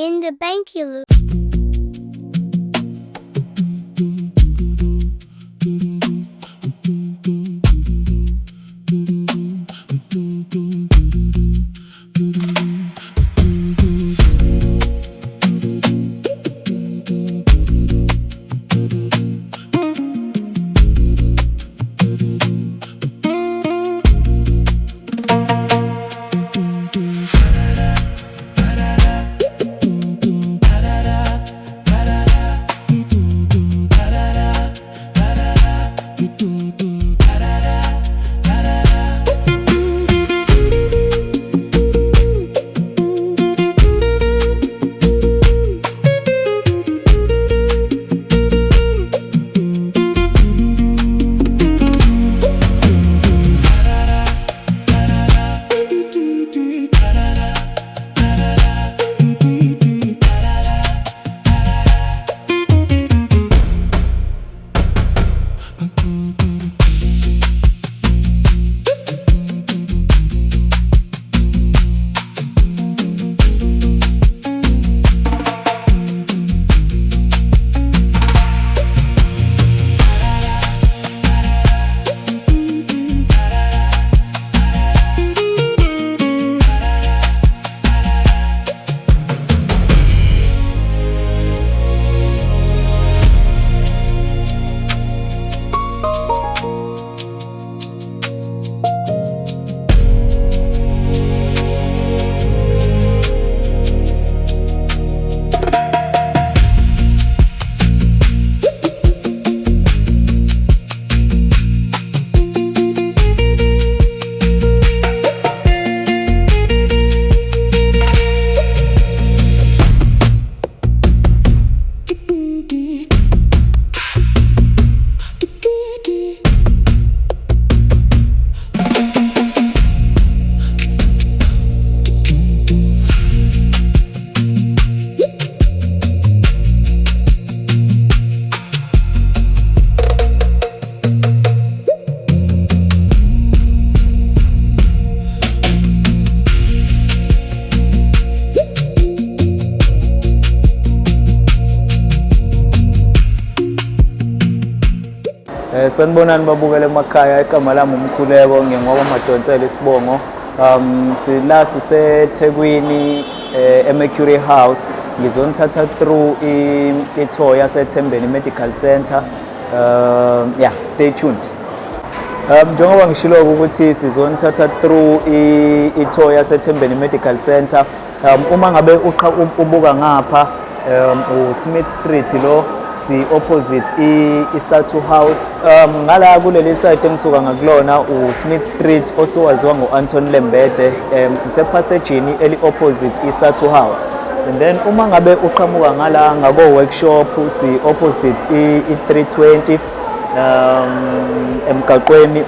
Indabankulu. Sanibonani babukele emakhaya, igama lami uMkhuleko, ngingowa Madonsela isibongo. Sila siseThekwini, eMercury House. Ngizonithatha through i-tour yaseThembeni Medical Center. Yeah, stay tuned. Njengoba ngishilo ukuthi sizonithatha through i-tour yaseThembeni Medical Center. Uma ngabe ubuka ngapha, uSmith Street lo, si opposite iSathu House. Ngala kuleli side engisuka ngakulona uSmith Street osuwaziwa ngo-Anton Lembede. Sisephasejini eli opposite iSathu House. And then uma ngabe uqhamuka ngala ngako workshop, si opposite i-320 emgaqweni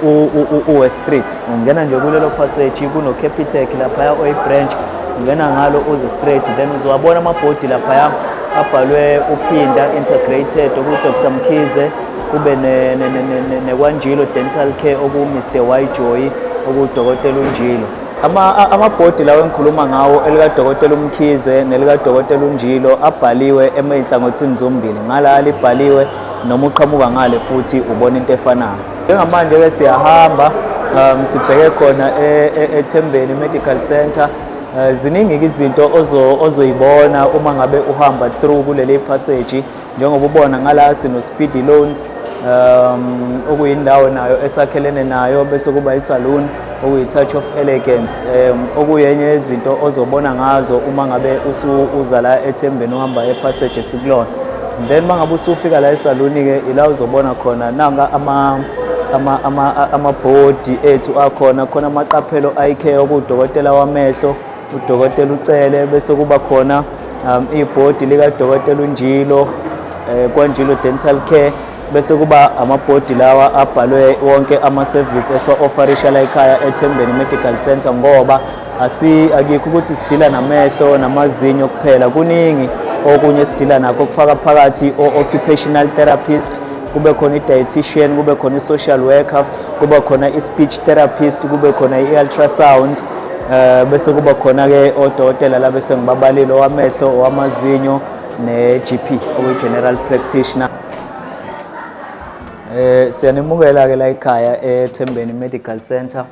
u-West Street. Ungena nje kulelo passage, kuno Capitec laphaya oyi-branch, ungena ngalo uze straight, then uzowabona amabhodi laphaya abhalwe uPhinda Integrated, oku-Dr Mkhize, kube neKwanjilo Dental Care, oku-Mr Y Joy, okudokotela uNjilo. Amabhodi lawo engikhuluma ngawo, elikadokotela uMkhize nelikadokotela uNjilo, abhaliwe emayinhlangothini zombili. Ngala libhaliwe, noma uqhamuka ngale futhi ubona into efanayo. Njengamanje-ke siyahamba sibheke khona eThembeni Medical Center. Ziningi-ke izinto ozoyibona uma ngabe uhamba through kuleli passage. Njengoba ubona ngala sino-Speedy Loans, okuyindawo nayo esakhelene nayo, bese kuba i-saloon okuyi-Touch of Elegance, okuyenye yezinto ozobona ngazo uma ngabe uza la eThembeni, uhamba epassage esikulona. Then uma ngabe usufika la esaluni-ke, ila uzobona khona nanga amabhodi ethu akhona khona, amaqaphelo eye care, okuwudokotela wamehlo, udokotela uCele, bese kuba khona ibhodi likadokotela uNjilo, KwaNjilo Dental Care, bese kuba amabhodi lawa abhalwe wonke ama-service esiwa-offerisha la ekhaya eThembeni Medical Center, ngoba akikho ukuthi sidila namehlo namazinyo kuphela, kuningi okunye esidila nakho, kufaka phakathi o-occupational therapist, kube khona i-dietitian, kube khona i-social worker, kube khona i-speech therapist, kube khona i-ultrasound. Bese kuba khona ke odokotela la bese ngibabalile, owamehlo, owamazinyo ne-GP, okuyi-general practitioner. Siyanimukela ke la ekhaya eThembeni Medical Center.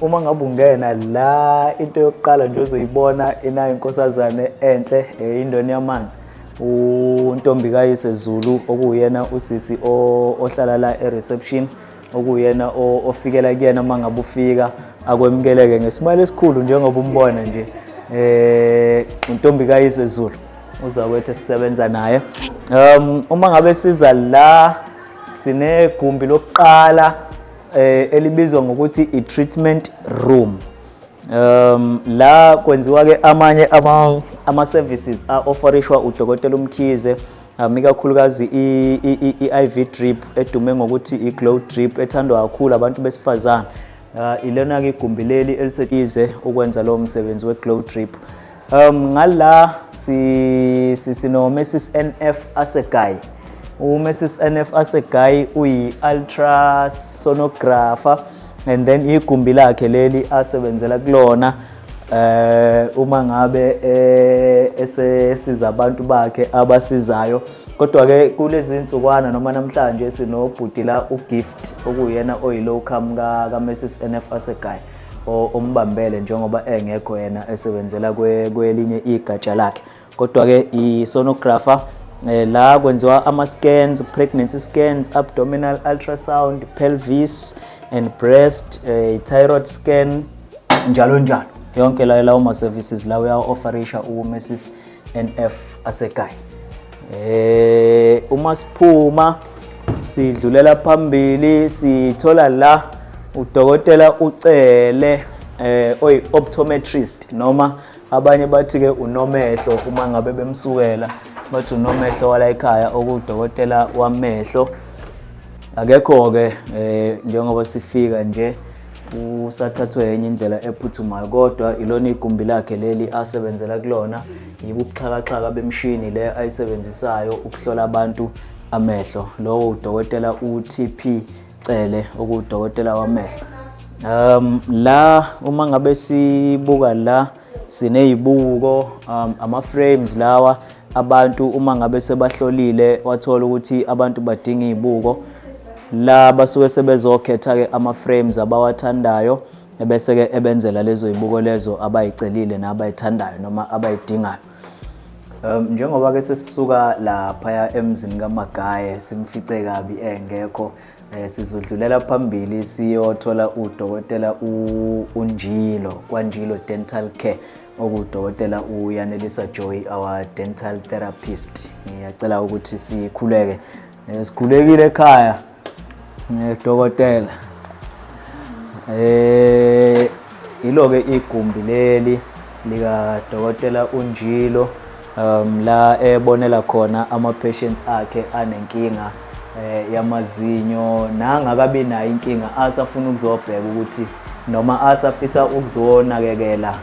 Uma ngabe ungena la, into yokuqala nje ozoyibona inayo inkosazane enhle, indoni yamanzi, uNtombi kayise Zulu, okuyena usisi ohlala la e-reception, okuyena ofikela kuyena uma ngabe ufika, akwemukeleke ngesimali esikhulu njengoba umbona nje. Untombi kayise Zulu uzakwethu esisebenza naye. Uma ngabe siza la, sinegumbi lokuqala elibizwa ngokuthi i-treatment room. La kwenziwa ke amanye ama services a-offerishwa udokotela uMkhize, ikakhulukazi i-IV drip edume ngokuthi i-glow drip, ethandwa kakhulu abantu besifazane. Ilona ke igumbi leli elisetize ukwenza lowo msebenzi we-glow drip. Ngala si sino Mrs NF Asegai. U Mrs NF Asegai uyi ultrasonographer, and then igumbi lakhe leli asebenzela kulona uma ngabe esesiza abantu bakhe abasizayo. Kodwa ke kulezi insukwana noma namhlanje sinobhuti la, uGift, okuyena oyi-locum ka Mrs NF Asegai, ombambele njengoba engekho yena, esebenzela kwelinye igatsha lakhe. Kodwa ke i-sonographer, la kwenziwa ama-scans, pregnancy scans, abdominal ultrasound, pelvis and breast, thyroid scan, njalo njalo. Yonke la lawo ma-services la uyawa-offerisha u-Mrs NF Asegai. Uma siphuma sidlulela phambili, sithola la udokotela uCele, oyi optometrist, noma abanye bathi ke unomehlo. Uma ngabe bemsukela bathi unomehlo wala ekhaya, okudokotela wamehlo. Akekho ke njengoba sifika nje, usathathwe enye indlela ephuthumayo, kodwa ilona igumbi lakhe leli asebenzela kulona, yibuxhakaxhaka bemshini le ayisebenzisayo ukuhlola abantu amehlo. Lowo udokotela uTP Cele, okudokotela wamehlo. La uma ngabe sibuka la, sinezibuko, ama frames lawa. Abantu uma ngabe sebahlolile, wathola ukuthi abantu badinga izibuko, la basuke sebezokhetha ke ama frames abawathandayo, ebese ke ebenzela lezo zibuko lezo abayicelile nabayithandayo noma abayidingayo. Njengoba ke sesisuka lapha emzini kaMagaye, simfice kabi engekho, sizodlulela phambili siyothola udokotela uNjilo kwaNjilo Dental Care, okudokotela uYanelisa Joy, our dental therapist. Ngiyacela ukuthi sikhuleke. Sikhulekile ekhaya, dokotela. Ilo ke igumbi leli lika dokotela uNjilo, la ebonela khona ama patients akhe anenkinga yamazinyo, nangakabi nayo inkinga, asafuna ukuzobheka ukuthi noma asafisa ukuzonakekela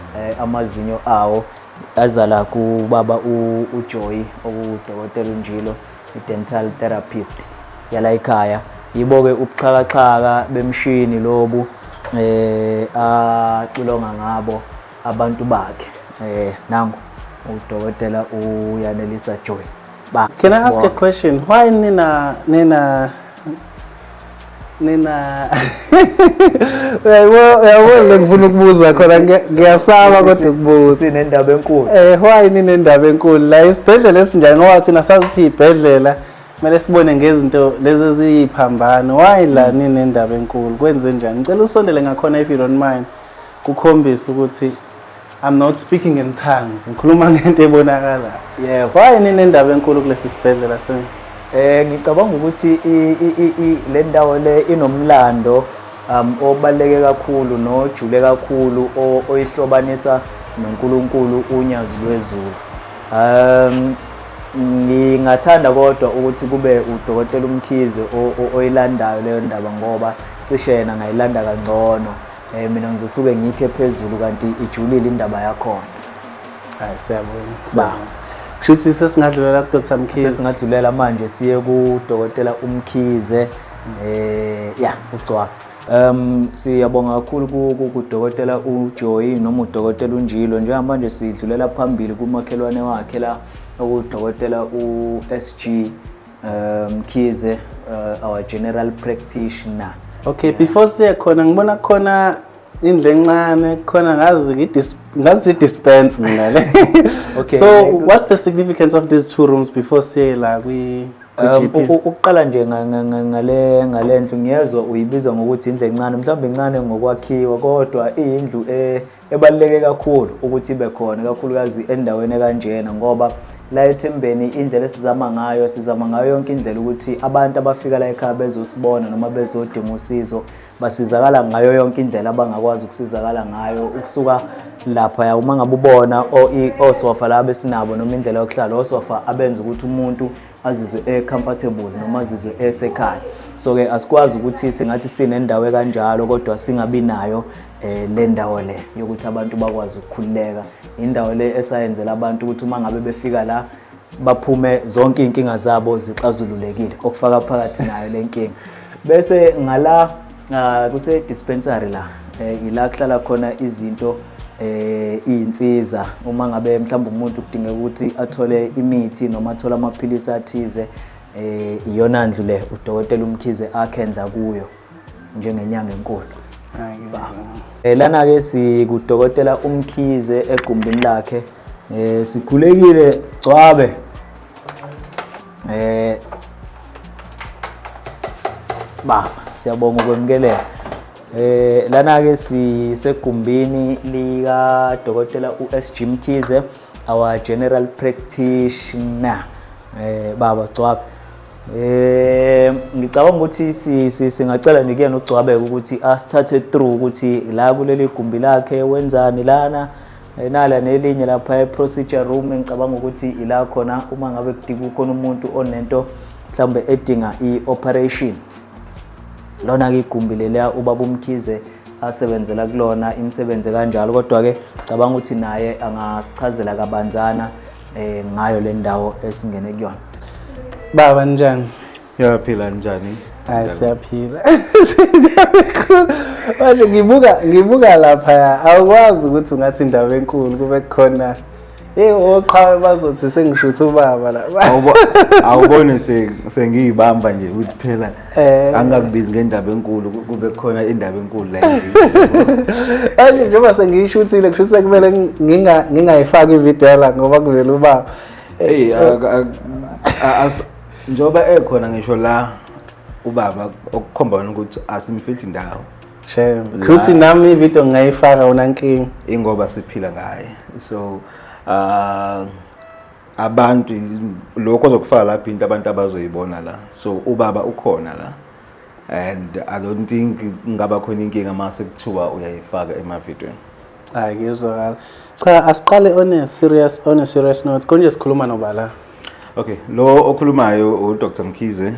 amazinyo awo, azala kubaba uJoy, okudokotela uNjilo, i-dental therapist yala ekhaya. Yibo-ke ubuxhakaxhaka bemshini lobu axilonga ngabo abantu bakhe. Nangu udokotela uYanelisa Joy. Ba Can I ask a sibonge. question? Why nina uyayibona, uyabona le ngifuna ukubuza khona, ngiyasaba kodwa ukubuza. Sinendaba enkulu. Why ninendaba enkulu la isibhedlela esinjani? Ngoba thina sazi ukuthi ibhedlela kumele sibone ngezinto lezi eziyiphambano. Why la ninendaba enkulu? Kwenze njani? Ngicela usondele ngakhona, if you don't mind, kukhombisa ukuthi I'm not speaking in tongues, ngikhuluma ngento ebonakalayo. Yebo. Why ninendaba enkulu kulesi sibhedlela senu? Ngicabanga ukuthi le ndawo le inomlando obaluleke kakhulu nojule kakhulu, oyihlobanisa noNkulunkulu uNyazi lwezulu. Ngingathanda kodwa ukuthi kube udokotela uMkhize oyilandayo leyo ndaba, ngoba cishe yena angayilanda kangcono. Mina ngizosuke ngikhe phezulu, kanti ijulile indaba yakhona. Hayi, siyabonga. Siyabonga. Kusho ukuthi sesingadlulela ku-Dr Mkhize. Sesingadlulela manje siye kudokotela uMkhize. Ya, ugcwala. Siyabonga kakhulu kudokotela uJoy noma udokotela uNjilo. Njengamanje sidlulela phambili kumakhelwane wakhe la, okudokotela uSG Mkhize, our general practitioner. Okay, before siye khona, ngibona khona indlu encane khona, ngazi ngazi i-dispense mina le. So what's the significance of these two rooms before siye la kwi GP? Ukuqala nje ngale ndlu, ngiyezwa uyibiza ngokuthi indlu encane, mhlawumbe incane ngokwakhiwa, kodwa iyindlu ebaluleke kakhulu ukuthi ibe khona, kakhulukazi endaweni ekanjena, ngoba la eThembeni indlela esizama ngayo, sizama ngayo yonke indlela ukuthi abantu abafika la ekhaya bezosibona noma bezodinga usizo basizakala ngayo yonke indlela abangakwazi ukusizakala ngayo. Ukusuka lapha, uma ngabe ubona osofa laba esinabo noma indlela yokuhlala, osofa abenza ukuthi umuntu azizwe e-comfortable noma azizwe esekhaya. So-ke asikwazi ukuthi singathi sinendawo ekanjalo kodwa singabi nayo le ndawo le yokuthi abantu bakwazi ukukhululeka. Indawo le esayenzela abantu ukuthi uma ngabe befika la baphume zonke iy'nkinga zabo zixazululekile, okufaka phakathi nayo le nkinga. Bese ngala kuse dispensary la, ila kuhlala khona izinto, iy'nsiza uma ngabe mhlawumbe umuntu kudingeka ukuthi athole imithi noma athole amaphilisi athize. Iyona ndlu le udokotela uMkhize akhendla kuyo njengenyanga enkulu. Lana ke sikudokotela uMkhize egumbini lakhe. Sikhulekile gcwabe. Baba, siyabonga ukwemukelela. Lana ke sisegumbini lika Dokotela uSG Mkhize, our general practitioner. Baba gcwabe. Ngicabanga ukuthi singacela nje kuyena uGcwabe ukuthi asithathe through ukuthi la kuleli gumbi lakhe wenzani lana, nala nelinye lapha e-procedure room, engicabanga ukuthi ila khona uma ngabe kudinga kukhona umuntu onento mhlawumbe edinga i-operation. Lona-ke igumbi leliya ubaba uMkhize asebenzela kulona imisebenzi kanjalo, kodwa-ke cabanga ukuthi naye angasichazela kabanzana ngayo le ndawo esingene kuyona. Baba, njani? Yaphila, njani? Hayi, siyaphila. Siyaphila. Manje ngibuka lapha, awukwazi ukuthi ungathi indaba enkulu kube khona. Hey, oqhawe bazothi sengishutha ubaba la. Awubone sengiyibamba nje ukuthi phela angakubizi ngendaba enkulu kube khona indaba enkulu la endlini. Manje njengoba sengiyishuthile, kusho ukuthi kumele ngingayifaki ivideo yala ngoba kuvela ubaba. Hey, njengoba ekhona ngisho la ubaba, okukhomba wena ukuthi asimfithi indawo. Shame. Kuthi nami ivideo ngingayifaka, unankinga. Ingoba siphila ngaye. So abantu lokho ozokufaka lapha into abantu abazoyibona la. So ubaba ukhona la. And I don't think kungaba khona inkinga mase kuthiwa uyayifaka emavidweni. Hayi, kuyezwakala. Cha, asiqale on a serious note. Konje sikhuluma nobala. Okay, lo okhulumayo uDr Mkhize,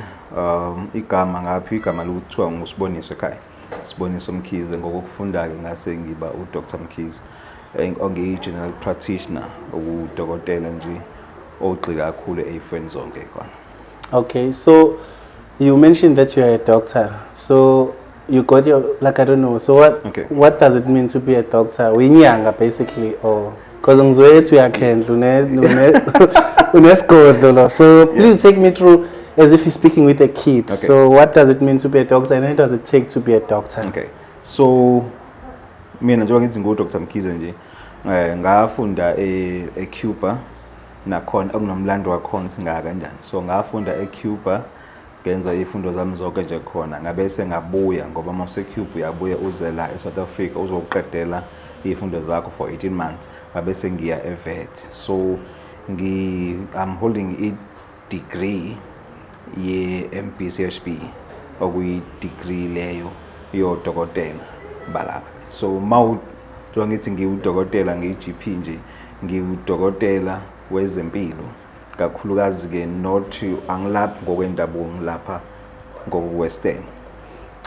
igama ngaphi igama lokuthiwa nguSiboniso ekhaya. Siboniso Mkhize, ngokufunda ke ngase ngiba uDr Mkhize. Ongiyi general practitioner, udokotela nje ogxila kakhulu ey'fweni zonke khona. Okay, so you mentioned that you are a doctor. So you got your, like, I don't know. So what what does it mean to be a doctor? Uyinyanga basically, or because ngizwe ethi uyakhendla, une unesigodlo lo. So please take me through as if you're speaking with a kid. Okay. So what does it mean to be a doctor and what does it take to be a doctor? Okay. So mina njengoba ngithi ngu Dr Mkhize nje, ngafunda eCuba, nakhona okunomlando wakhona singaka kanjani. So ngafunda eCuba, ngenza izifundo zami zonke nje khona, ngabe sengabuya ngoba uma useCuba uyabuya uze la eSouth Africa uzoqedela izifundo zakho for 18 months, ngabe sengiya eVet. So I'm holding i degree ye MBCHB, okuyi degree leyo yodokotela balapha. So mawu njengoba ngithi ngiwudokotela, ngiyi-GP nje, ngiwudokotela wezempilo kakhulukazi ke, not angilaphi ngokwendabuko, ngilapha ngokwe-western.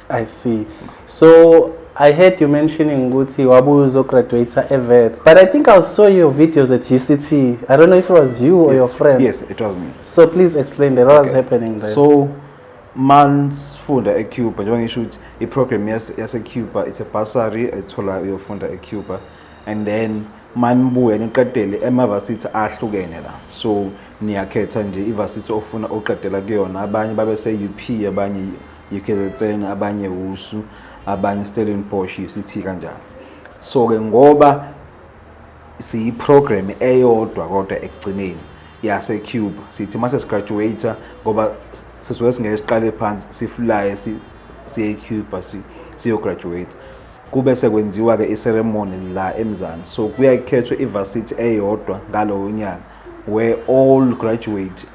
I see. So I heard you mentioning ukuthi wabuya uzograduate eVet, but I think I saw your videos at UCT. I don't know if it was you or your friend. Yes, it was me. So please explain that. What was happening there? So manifunda Sifunda eCuba, njengoba ngisho ukuthi i-program yase-Cuba, it's a bursary ethola uyofunda eCuba, and then manibuya niqedele ema-varsity ahlukene la. So niyakhetha nje i-varsity ofuna uqedela kuyona. Abanye babe se-UP, abanye UKZN, abanye USU, abanye Stellenbosch, UCT, kanjalo. So-ke ngoba siyi-program eyodwa, kodwa ekugcineni yase-Cuba, sithi mase sigraduate, ngoba sisuke singeke siqale phansi, siflye siye eCuba siyo-graduate, kube sekwenziwa-ke i-ceremony la eMzansi. So kuyakhethwa i-varsity eyodwa ngalowo nyaka where all graduate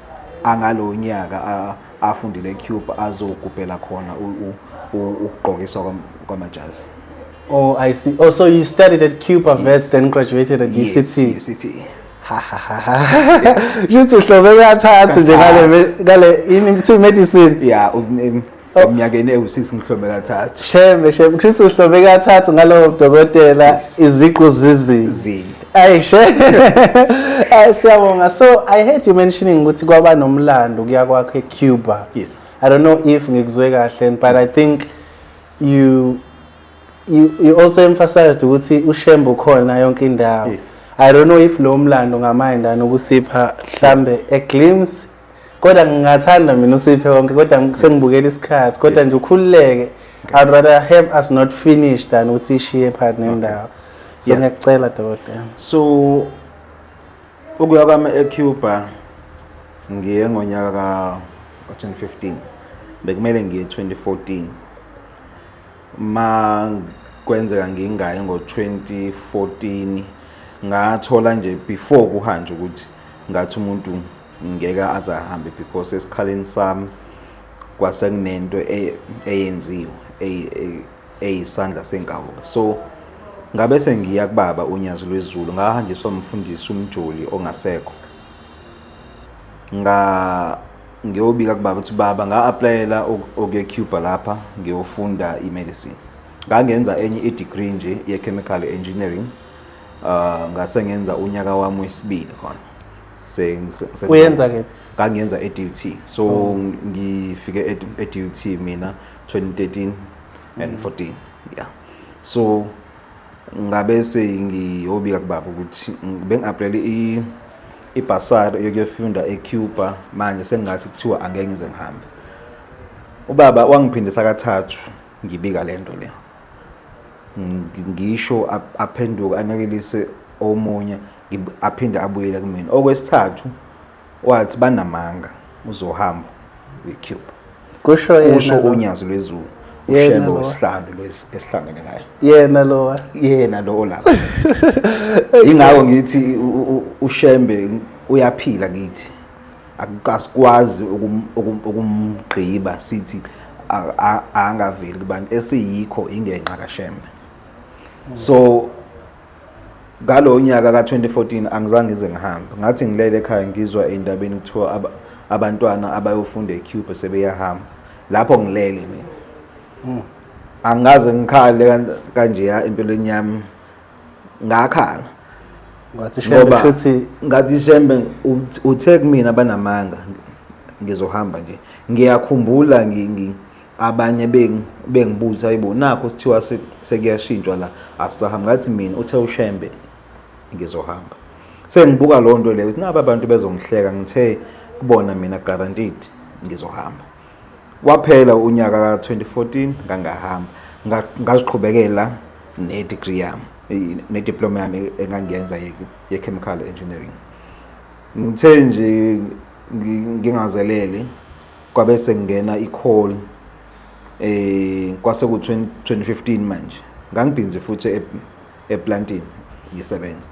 angalowo nyaka afundile eCuba azogubhela khona ukugqokiswa kwamajazi. Oh, I see. Oh, so you studied at Cuba Vets, then graduated at Yes, UCT. UCT. Ha ha ha ha. Shuthi uhlobe kathathu nje ngale ini kuthiwa medicine. Yeah, eminyakeni ewu-6 ngihlome kathathu. Shembe, shembe, kushuthi uhlobe kathathu ngalowo dokotela, iziqu zizini. Zini. Ayi shembe. Ayi, siyabonga. So I heard you mentioning ukuthi kwaba nomlando kuya kwakho eCuba. Yes. I don't know if ngikuzwe kahle, but I think you also emphasized ukuthi uShembe ukhona yonke indawo. Yes. I don't know if lo mlando ngamayindana ukusipha mhlambe a glimpse, kodwa ngingathanda mina usiphe konke, kodwa sengibukela isikhathi, kodwa nje ukhululeke. I'd rather have us not finish than ukuthi ishiye phakathi nendawo, so ngiyakucela, dokotela. So ukuya kwami eCuba, ngiye ngonyaka ka 2015, bekumele ngiye 2014. Ma kwenzeka ngingayi ngo-2014, ngathola nje before kuhanjwe ukuthi ngathi umuntu ngeke aze ahambe because esikhaleni sami kwase kunento eyenziwe eyisandla senkawu. So ngabe sengiya kubaba uNyazi lwezulu, ngahanjiswa umfundisi uMjoli ongasekho, nga ngiyobika kubaba ukuthi, "Baba, nga-applyela okuye Cuba lapha, ngiyofunda i-medicine." Ngangenza enye i-degree nje ye-chemical engineering, ngase ngenza unyaka wami wesibili khona. Uyenza kephi? Ngangenza e-DUT. So ngifike e-DUT mina 2013 and 14, yeah. So ngabe sengiyobika kubaba ukuthi bengi-applyele ibhasari yokuyofunda eCuba, manje sengathi kuthiwa angeke ngize ngihambe. Ubaba wangiphindisa kathathu ngibika lento le. Ngisho aphenduke anekelise omunye, aphinde abuyele kumina. Okwesithathu wathi banamanga, uzohamba weCuba. Kusho yena Kusho lo. uNyazi lwezulu. Yena Ushembe lo. wesihlanu esihlangene ngayo. Yena lo. Yena lo olapha. Ingakho ngithi uShembe uyaphila kithi. Akasikwazi ukumgqiba sithi angaveli kubantu esiyikho ingenxa kaShembe. So ngalo nyaka ka-2014 angizange ngize ngihambe. Ngathi ngilele ekhaya, ngizwa endabeni kuthiwa abantwana abayofunda eCuba sebeyahamba. Lapho ngilele mina, angaze ngikhale kanjeya empilweni yami, ngakhala. Ngathi Shembe, Ngoba kushuthi ngathi Shembe uthe kumina banamanga, ngizohamba nje. Ngiyakhumbula abanye bengibuza, "Hayibo, nakho sithiwa sekuyashintshwa la, asisahamba." Ngathi mina, uthe uShembe ngizohamba. Sengibuka loo nto leyo ukuthi naba abantu bezongihleka, ngithe kubona mina guaranteed ngizohamba. Waphela unyaka ka-2014, ngangahamba. Ngaziqhubekela ne-degree yami, ne-diploma yami engangiyenza ye-chemical engineering. Ngithe nje ngingazelele, kwabe sengena i-call, kwase ku 2015 manje. Ngangibhizi futhi eplantini ngisebenza,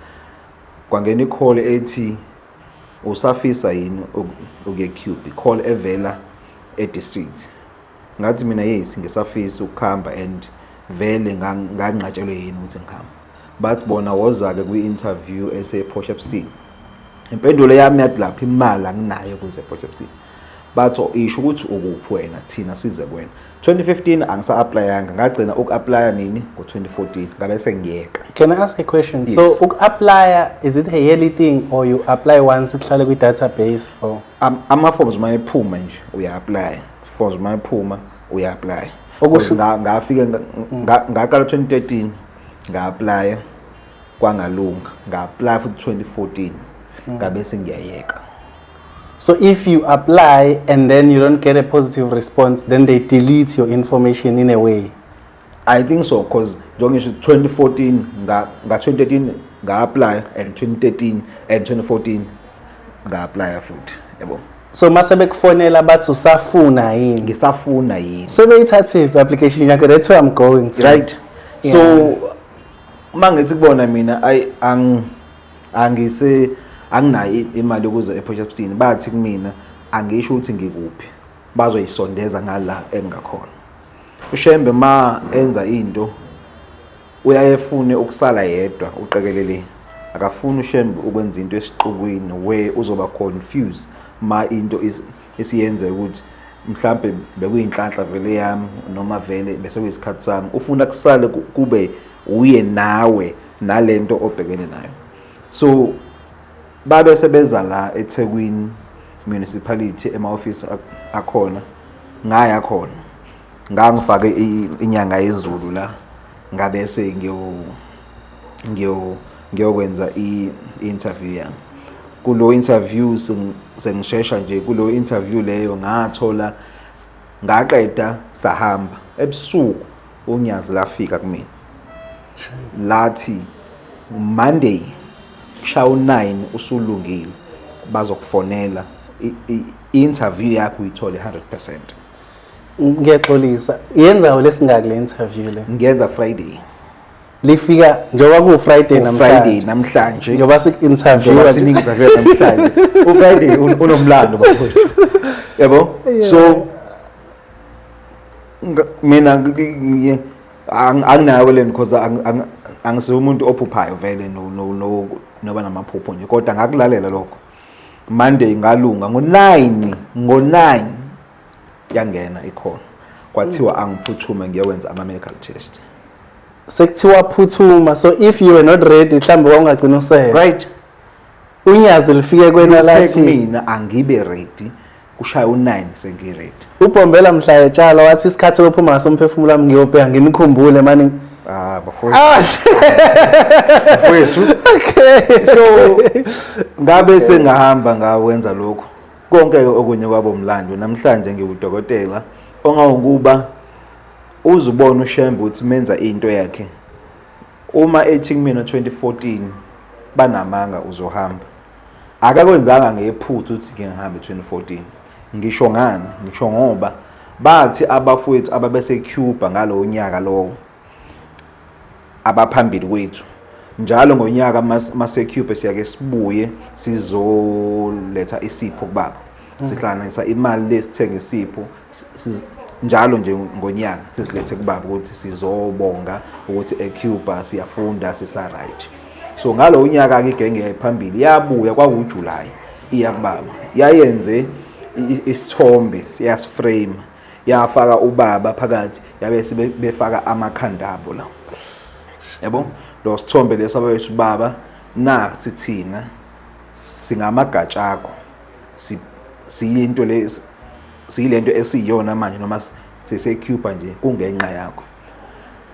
kwangena i-call ethi, "Usafisa yini ukuye Cuba?" I-call evela e-district. Ngathi mina, "Yes, ngisafisa ukuhamba," and vele nganqatshelwe yini ukuthi ngihamba. Bathi bona, "Woza-ke kwi-interview ese-Port Shepstone." Impendulo yami yathi, "Lapho imali anginayo ukuze Port Shepstone." Bathi, "Isho ukuthi ukuphi wena, thina size kuwena." 2015 angisa-applyanga. Ngagcina uku-applya nini? Ngo-2014 ngabe sengiyeka. Can I ask a question? Yes. So uku-applya, is it a yearly thing or you apply once, kuhlale kwi-database or Ama-forms uma ephuma nje uya-applya, forms uma ephuma. Uya-apply. Okusho- Ngafike ngaqala 2013, nga-applya, kwangalunga. Nga-apply futhi 2014, ngabe sengiyayeka. So if you apply and then you don't get a positive response, then they delete your information in a way. I think so, because njengoba ngisho, 2014 nga 2013 nga-apply and 2013 and 2014 nga-apply futhi, yabo. So mase bekufonela bathi usafuna yini? Ngisafuna yini? Sebeyithathe i-application yakho, that's where I'm going to. Right. Yeah. So uma ngithi kubona mina, ayi, angise anginayo imali yokuza ePort Shepstone, bathi kumina angisho ukuthi ngikuphi, bazoyisondeza ngala engakhona. UShembe ma enza into uyayefune ukusala yedwa uqekelele, akafuni uShembe ukwenza into esixukwini where uzoba confused ma into isiyenze ukuthi mhlambe bekuyinhlanhla vele yami noma vele bese kuyisikhathi sami. Ufuna kusale kube uye nawe nalento obhekene nayo. So babe sebeza la eThekwini Municipality, ema-office akhona, ngaya khona, ngangifake inyanga yezulu la, ngabe sengiyo ngiyo ngiyokwenza i-interview yami. Kulo interview sengishesha nje, kulo interview leyo ngathola, ngaqeda, sahamba. Ebusuku unyazi lafika kumina lathi Monday kushaya u9 usulungile, bazokufonela, i-interview yakho uyithole 100%. Ngiyaxolisa, yenzayo lesingaki le interview le? Ngiyenza Friday. Lifika njengoba ku Friday Friday namhlanje? Namhlanje. Njengoba siku-interview. Njengoba siningi namhlanje, uFriday unomlando bafowethu, yabo. So mina anginayo le, because angisiyo umuntu ophuphayo vele, no noba namaphupho nje, kodwa ngakulalela lokho. Monday ngalunga ngo9, ngo9 yangena ikhona, kwathiwa angiphuthume ngiyokwenza ama medical test. Sekuthiwa phuthuma, so if you were not ready mhlawumbe wawungagcina usele. Right. Unyazi lifike kwena Luthe lathi kumina angibe ready, kushaya u9 sengi-ready. Ubhombela mhla etshala wathi isikhathi sokuphuma ngaso umphefumulo wami, ngiyobheka nginikhumbule mani. Ah, bafowethu. Ah. Bafowethu, so ngabe sengahamba ngawenza lokho konke okunye kwabo mlando. Namhlanje ngiwudokotela ongawukuba uzubona uShembe ukuthi menza into yakhe. Uma ethi kumina 2014 banamanga, uzohamba, akakwenzanga ngephutha ukuthi ngihambe 2014. Ngisho ngani? Ngisho ngoba bathi abafowethu ababese Cuba ngalowo nyaka lowo, abaphambili kwethu, njalo ngonyaka mase Cuba siyake sibuye sizoletha isipho kubaba, sihlanganisa imali lesithenga isipho, njalo nje ngonyaka sisilethe kubaba ukuthi sizobonga ukuthi eCuba siyafunda, sisa right. So ngalowo nyaka ke igenge yayiphambili yabuya, kwakuJuly, iya kubaba, yayenze isithombe, siyasiframe, yafaka ubaba phakathi, yabe befaka amakhanda abo la, yabo. Lo sithombe leso abayethu baba nathi thina singamagatsha akho, siyinto le, siyilento esiyiyona manje noma sise-Cuba nje kungenxa yakho.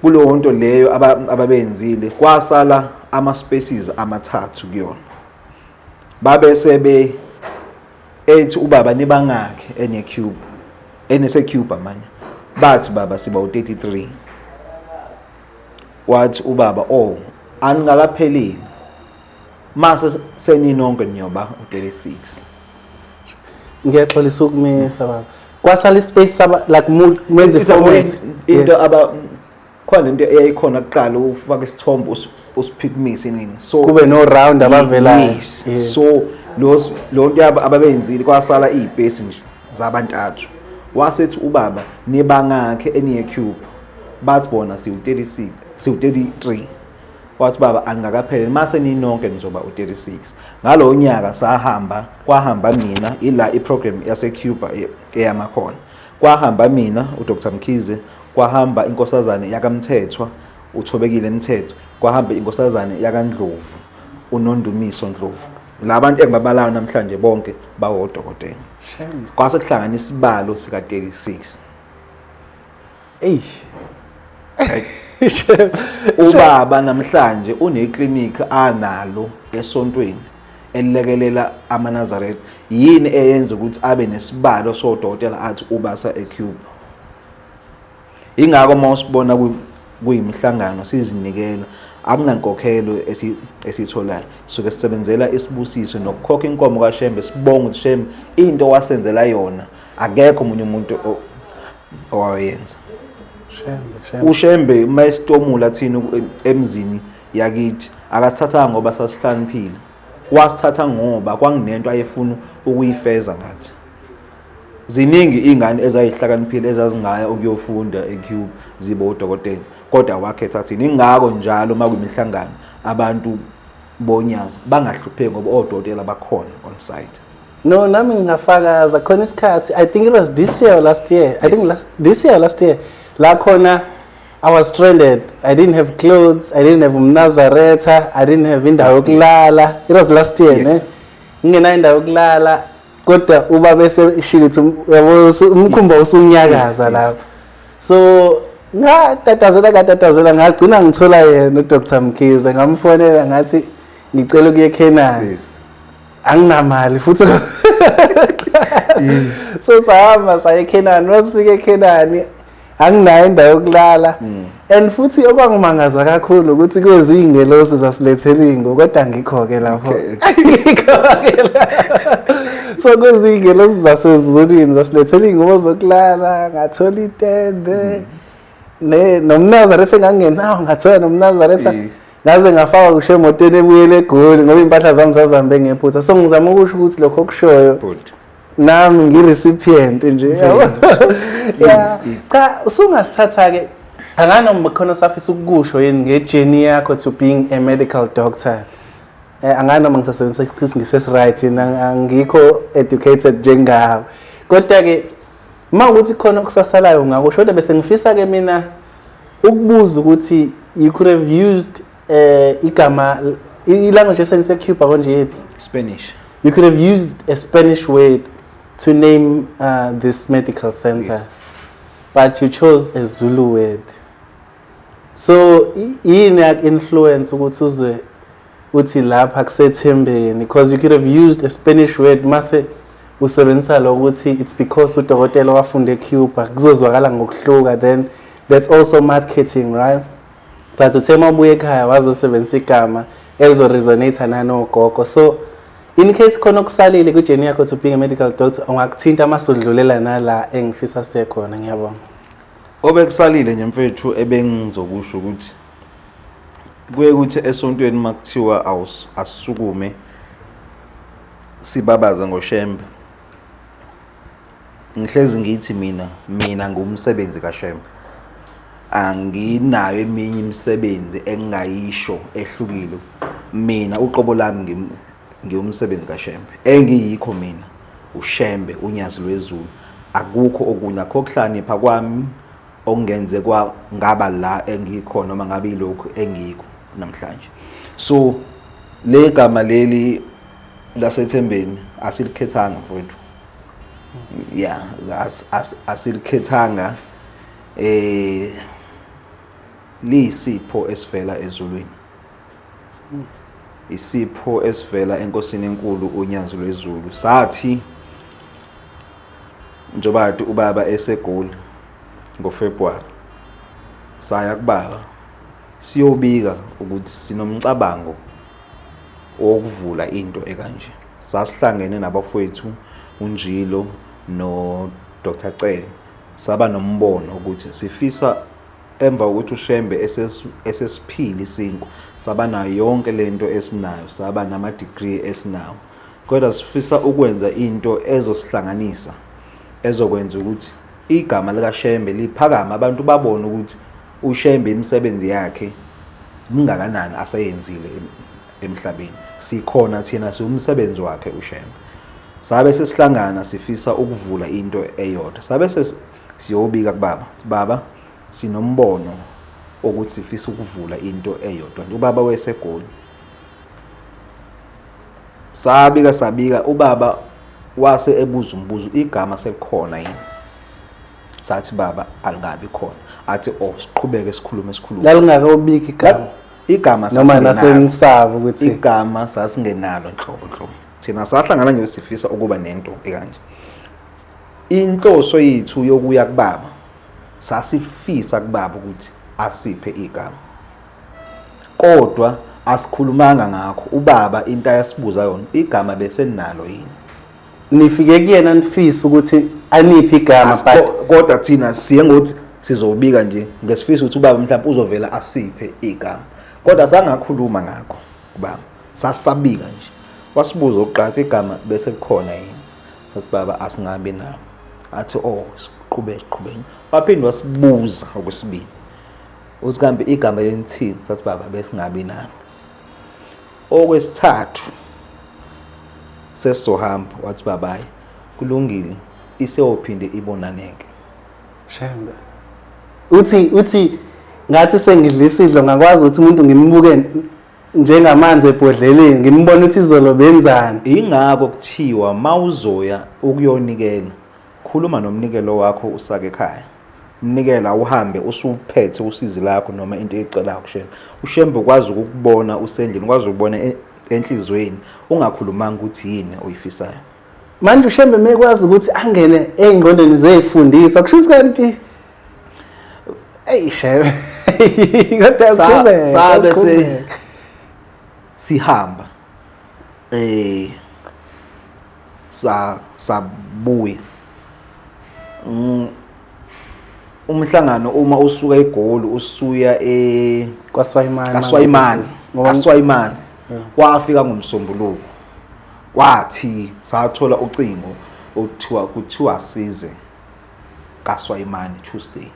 Kuleyo nto leyo ababenzile kwasala ama-spaces amathathu kuyona, babe sebe ethi ubaba nibangakhe ene-Cuba, enese-Cuba manje? Bathi baba siba u-33. Wathi ubaba, oh, aningakapheleli, mase seninonke niyoba u-36. Ngiyaxolisa ukumisa baba, kwasala ispace saba like menze It's a format. Into aba khona, into eyayikhona kuqala, ufaka isithombe usiphikumise nini, so Kube no round abavelayo. Yes. So lo nto yabo ababenzile, kwasala iy'space nje zabantathu. Wasethi ubaba nibangakhe eniye-Cuba? Bathi bona siwu-36, siwu-33. Wathi baba aningakapheleli, mase ninonke nizoba u-36. Ngalowo nyaka sahamba, kwahamba mina, ila iprogram yase-Cuba eyamakhona, kwahamba mina uDr Mkhize, kwahamba inkosazane yakaMthethwa uThobekile Mthetho, kwahamba inkosazane yakaNdlovu uNondumiso Ndlovu. Labantu engibabalayo namhlanje bonke bawodokotela. Shame. Kwase kuhlangana isibalo sika 36. Eyi. Ubaba namhlanje uneklinikhi analo esontweni elilekelela amaNazaretha. Yini eyenza ukuthi abe nesibalo sodokotela athi ubasa eCuba? Ingakho uma usibona kuyimihlangano sizinikela, akunankokhelo esiyitholayo, suke sisebenzela isibusiso nokukhokha inkomo kaShembe, sibonge ukuthi Shembe into wasenzela yona akekho omunye umuntu owayenza. Shembe, Shembe. UShembe uma esitomula thina emzini yakithi akasithathanga ngoba sasihlaniphile, wasithatha ngoba kwakunento ayefuna ukuyifeza ngathi. Ziningi iy'ngane ezayihlakaniphile ezazingaya ukuyofunda eCuba zibe odokotela, kodwa wakhetha thina. Ingakho njalo uma kuyimihlangano abantu bonyazi bangahlupheki ngoba odokotela bakhona on site. No, nami ngingafakaza khona isikhathi, I think it was this year or last year. I think this year or last year la khona I was stranded. I didn't have clothes, I didn't have umnazaretha, I didn't have indawo yokulala. It was last year, ne? Ngingenayo indawo yokulala, kodwa uba bese shilo ukuthi uyabo umkhumba usunyakaza lapho. So ngatatazela ngatatazela ngagcina ngithola yena uDr Mkhize, ngamfonela ngathi ngicela ukuya eKhenani. Anginamali futhi. So sahamba saya eKhenani, masifika eKhenani anginayo indawo yokulala. And futhi okwangimangaza kakhulu ukuthi kwezingelosi zasilethela ingubo, kodwa angikho-ke lapho. Angikho-ke lapho. So kwezingelosi zasezulwini zasilethela iy'ngubo zokulala, ngathola itende. Ne nomnazaretha engangenawo ngathola nomnazaretha. Ngaze ngafaka kusho emotweni ebuyele eGoli ngoba iy'mpahla zami zazihambe ngephutha. So ngizama ukusho ukuthi lokho okushoyo Good. nami ngi-recipient nje. Yabo? Yeah. Cha, usungasithatha-ke anganoma khona safisa ukukusho yini nge-journey yakho to being a medical doctor. Anganoma ngisasebenzisa isiNgisi esi-right yini, angikho educated njengawe. Kodwa-ke uma ukuthi khona okusasalayo ungakusho, kodwa bese ngifisa-ke mina ukubuza ukuthi you could have used igama i-language esebenziswa eCuba konje yephi? Spanish. You could have used a Spanish word to name this medical center, but you chose a Zulu word. So yini yak-influence ukuthi uze uthi lapha kusethembeni? Because you could have used a Spanish word, mase usebenzisa lo ukuthi it's because udokotela wafunda eCuba, kuzozwakala ngokuhluka, then that's also marketing, right? But uthe uma ubuya ekhaya wazosebenzisa igama elizoresonate nanogogo. So in case khona okusalile kwi-journey yakho to being a medical doctor, ungakuthinta uma sudlulela nala engifisa siye khona. Ngiyabonga. Obekusalile nje mfethu ebengizokusho ukuthi kuye kuthi esontweni uma kuthiwa asisukume sibabaze ngoShembe, ngihlezi ngithi mina ngumsebenzi kaShembe, anginayo eminye imisebenzi engingayisho ehlukile. Mina uqobo lami ngiwumsebenzi kaShembe, engiyikho mina uShembe uNyazi lwezulu, akukho okunye, akho kuhlakanipha kwami okungenze kwa ngaba la engikhona noma ngabe yilokhu engiyikho namhlanje. So le gama leli lasethembeni asilikhethanga mfowethu, yeah, asilikhethanga, liyisipho esivela ezulwini, isipho esivela enkosini enkulu uNyazi lwezulu. Sathi njengoba kade ubaba eseGoli ngoFebruary, saya kubaba siyobika ukuthi sinomcabango wokuvula into ekanje. Sasihlangene nabafowethu uNjilo no Dr Cele, saba nombono ukuthi sifisa emva kokuthi uShembe esesiphile isinkwa, saba nayo yonke lento esinayo, saba nama degree esinawo, kodwa sifisa ukwenza into ezosihlanganisa, ezokwenza ukuthi igama likaShembe liphakame, abantu babone ukuthi uShembe imisebenzi yakhe mingakanani aseyenzile emhlabeni. Sikhona thina, siwumsebenzi wakhe uShembe. Sabe sesihlangana sifisa ukuvula into eyodwa, sabe siyobika kubaba, baba sinombono ukuthi sifisa ukuvula into eyodwa. Ubaba weseGoli, sabika sabika, ubaba wase ebuza umbuzo, igama selikhona yini? Sathi baba alikabi khona. Athi oh, siqhubeke sikhulume sikhulume. Lalingakobiki igama. Igama noma sasingenalo. Nasenisaba ukuthi Igama sasingenalo nhlobo nhlobo. Thina sahlangana nje sifisa ukuba nento ekanje. Inhloso yethu yokuya kubaba, sasifisa kubaba ukuthi asiphe igama, kodwa asikhulumanga ngakho. Ubaba into ayasibuza yona, igama besenalo yini? Nifike kuyena nifisa ukuthi aniphe igama, but Kodwa thina siye ngokuthi sizobika nje ngesifisa ukuthi ubaba mhlawumbe uzovela asiphe igama, kodwa sangakhuluma ngakho kubaba, sasabika nje. Wasibuza oqatha igama bese kukhona yini? Sathi baba, asingabi nalo. Athi oh, siqhubeke siqhubeke. Waphinde wasibuza okwesibili uthi kambe igama lenithini? Sathi baba, besingabi nalo. Okwesithathu sesizohamba, wathi baba, hayi kulungile, iseyophinde ibonaneke. Shembe, uthi ngathi sengidla isidlo, ngakwazi ukuthi umuntu ngimbuke njengamanzi ebhodleleni, ngimbone ukuthi izolo benzani. Ingakho kuthiwa mawuzoya ukuyonikela, khuluma nomnikelo wakho usake ekhaya. Umnikela uhambe usuphethe usizi lakho noma into eyicelayo kuShembe. UShembe ukwazi ukukubona usendlini, ukwazi ukubona enhlizweni ungakhulumanga ukuthi yini oyifisayo. Manje uShembe mekwazi ukuthi angene ey'ngqondweni zey'fundiswa, kusho ukuthi kanti eyi Shembe, kodwa qhubeka. Sabe Qhubeka. Sihamba sa sabuya. Umhlangano uma usuka eGoli usuya e KwaSwayimane. KaSwayimane. Ngoba KaSwayimane wafika ngomsombuluko, wathi sathola ucingo okuthiwa kuthiwa size kaSwayimane Tuesday.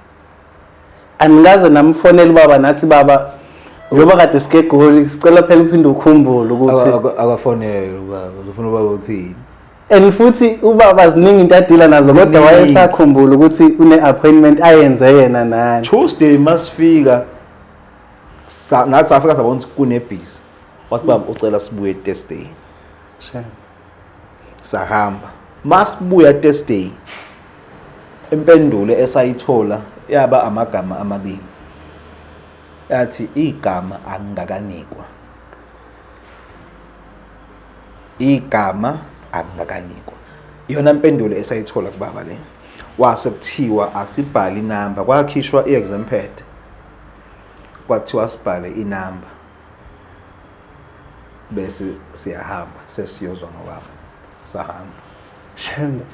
Anikaze namfonela ubaba nathi, baba, njengoba kade sike eGoli, sicela phela uphinde ukhumbule ukuthi Akafonele ubaba, ufuna ubaba uthini? And futhi ubaba ziningi into adila nazo, kodwa Ziningi. Wayesakhumbula ukuthi une-appointment ayenze yena nani. Tuesday masifika, nathi safika sabona ukuthi kunebhizi. Wathi baba ucela sibuye Thursday. Shame. Sahamba, masibuya Thursday, impendulo esayithola yaba amagama amabili, yathi igama angakanikwa, igama angakanikwa. Iyona mpendulo esayithola kubaba le. Wase kuthiwa asibhale inamba, kwakhishwa i-exam pad, kwathiwa sibhale inamba bese siyahamba sesiyozwa ngobaba. Sahamba. Shembe.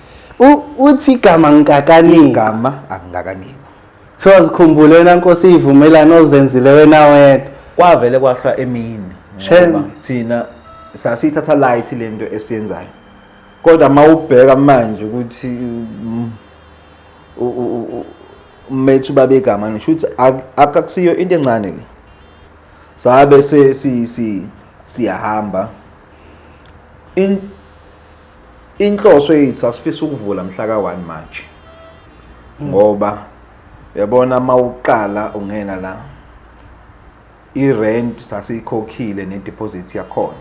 Uthi igama ngikakanikwa. Igama angakanikwa. Kuthiwa zikhumbule wena Nkosi ivumelano ozenzile wena wedwa. Kwavele kwahlwa emini. Shembe. Ngoba thina sasiyithatha light lento esiyenzayo, kodwa mawubheka manje ukuthi umethu babegama ngisho ukuthi akakusiyo into encane le. Sabe se si si siyahamba. Inhloso yethu sasifisa ukuvula mhla ka-1 March, ngoba uyabona mawuqala ungena la, i-rent sasiyikhokhile ne-deposit yakhona.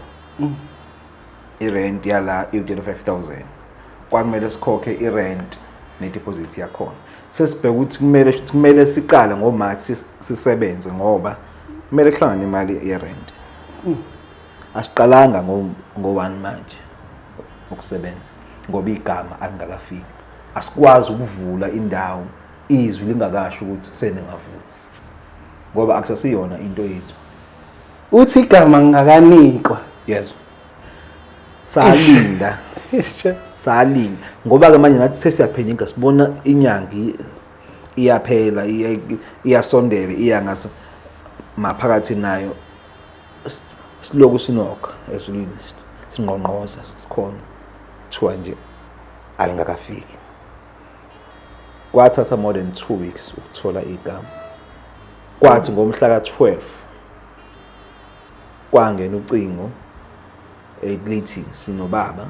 I-rent yala iwu-35,000, kwakumele sikhokhe i-rent ne-deposit yakhona. Sesibheka ukuthi kumele siqale ngoMarch sisebenze, ngoba kumele kuhlangane imali ye-rent. Asiqalanga ngo-1 manje ukusebenza ngoba igama alingakafiki. Asikwazi ukuvula indawo izwi lingakasho ukuthi seningavula, ngoba akusasiyona into yethu. Uthi igama ngingakanikwa. Yezwa, salinda, salinda, ngoba ke manje nathi sesiyaphenyiga, sibona inyanga iyaphela, iyasondela, iya ngase maphakathi nayo. Siloku sinokha ezulwini, singqongqoza, sikhona, kuthiwa nje alingakafiki. Kwathatha more than 2 weeks ukuthola igama. Kwathi ngomhla ka-12 kwangena ucingo elithi sinobaba,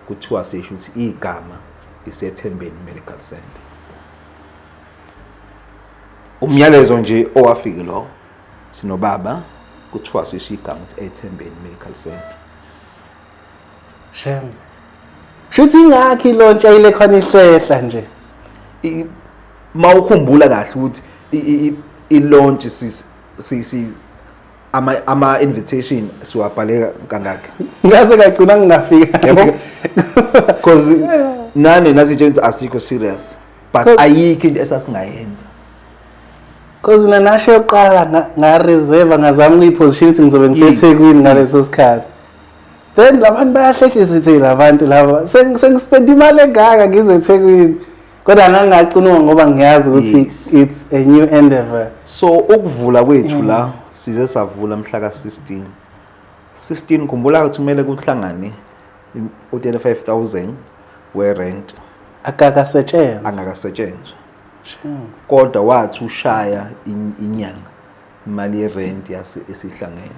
kuthiwa sisho ukuthi igama iseThembeni Medical Center. Umyalezo nje owafika lo, sinobaba, kuthiwa sisho igama ukuthi eThembeni Medical Center. Shembe. Shuthi ingakho ilontsha ile khona ihlehla nje. Mawukhumbula kahle ukuthi I-launch si ama invitation siwabhale kangaki? Ngaze kagcina ngingafika. Yabo, because nani nasitshela ukuthi asikho serious, but ayikho into esasingayenza. Cause mina nasho yokuqala nga-reserve, ngazama ukuyi-position ukuthi ngizobe ngiseThekwini ngaleso sikhathi. Then labantu bayahlehlisa, ithi labantu laba sengispend imali engaka ngize eThekwini. Kodwa ngangingacunuka ngoba ngiyazi ukuthi it's a new endeavor. So ukuvula kwethu la, size savula mhla ka-16 16. Khumbula ukuthi kumele kuhlangane u-35,000 we-rent. Akakasetshenzwa. Angakasetshenzwa. Shame. Kodwa wathi ushaya inyanga, imali ye-rent yase esihlangene.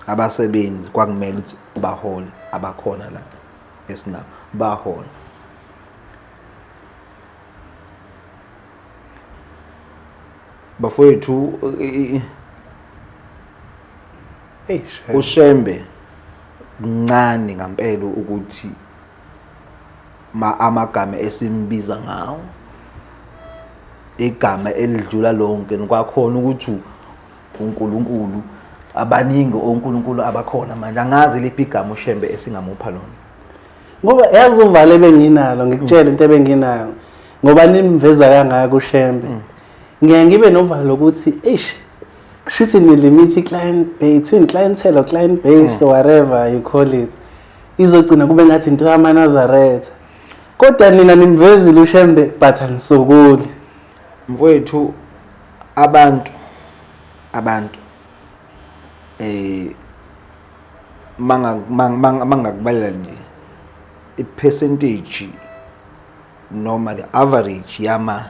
Abasebenzi kwakumele ukuthi bahole, abakhona la esinabo bahola. Bafowethu, Hey, shame. uShembe kuncane ngampela ukuthi ma amagama esimbiza ngawo, igama elidlula lonke kwakhona ukuthi uNkulunkulu. Abaningi oNkulunkulu abakhona manje, angazi liphi igama uShembe esingamupha lona. Ngoba yazi uvale benginalo, ngikutshela into ebenginayo, ngoba nimveza kangaka uShembe, ngiye ngibe novalo ukuthi eish, kushuthi ni-limit i-client between clientele or client base or whatever you call it, izogcina kube ngathi into yamaNazaretha. Kodwa nina nimvezile uShembe, but anisokoli. Mfowethu, abantu mangakubalela nje i-percentage noma the average yama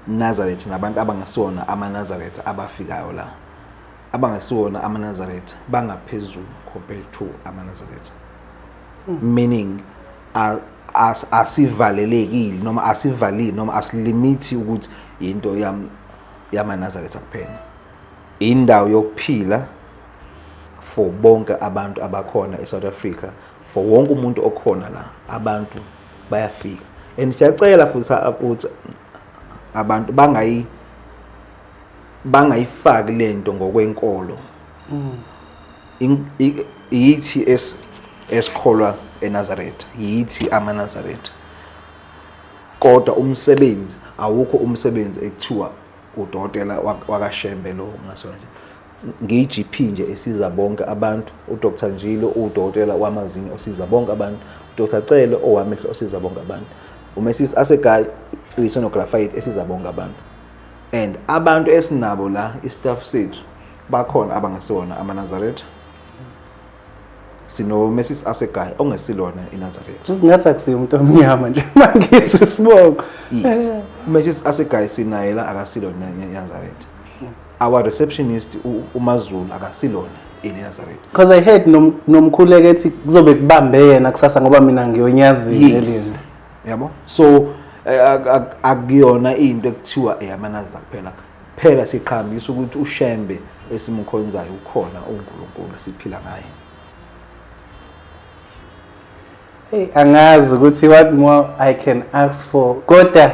Nazareth nabantu abangasiwona ama-Nazareth abafikayo la, abangasiwona ama-Nazareth bangaphezulu compared to ama-Nazareth, meaning asivalelekile noma asivalile noma asilimithi ukuthi into yam yama-Nazareth kuphela. Indawo yokuphila for bonke abantu abakhona eSouth Africa, for wonke umuntu okhona la. Abantu bayafika and siyacela futhi ukuthi abantu bangayifaki lento ngokwenkolo. Yithi esikholwa eNazaretha, yithi amaNazaretha, kodwa umsebenzi awukho. Umsebenzi ekuthiwa udokotela wakaShembe lo ngasona nje, ngiyi-GP nje esiza bonke abantu. UDr Njilo udokotela wamazinyo osiza bonke abantu, uDr Cele owamehlo osiza bonke abantu, uMrs Asegai uyi-sonographer esiza bonke abantu. And abantu esinabo la, i-staff sethu, bakhona abangasiwona amaNazaretha. Sino Mrs Asegai ongesilona iNazaretha. Just ngathi akusiyo umuntu omnyama nje mangizwe isibongo. Yes, uMrs Asegai sinaye la, akasilona iNazaretha. Our receptionist uMazulu akasilona iNazaretha. Because I heard nomkhuleko ethi kuzobe kubambe yena kusasa ngoba mina ngiyonyazini elinde. Yabo, so akuyona into ekuthiwa eyamanaza kuphela. Phela siqhambisa ukuthi uShembe esimkhonzayo ukhona, uNkulunkulu siphila ngaye. Hey, angazi ukuthi what more I can ask for, kodwa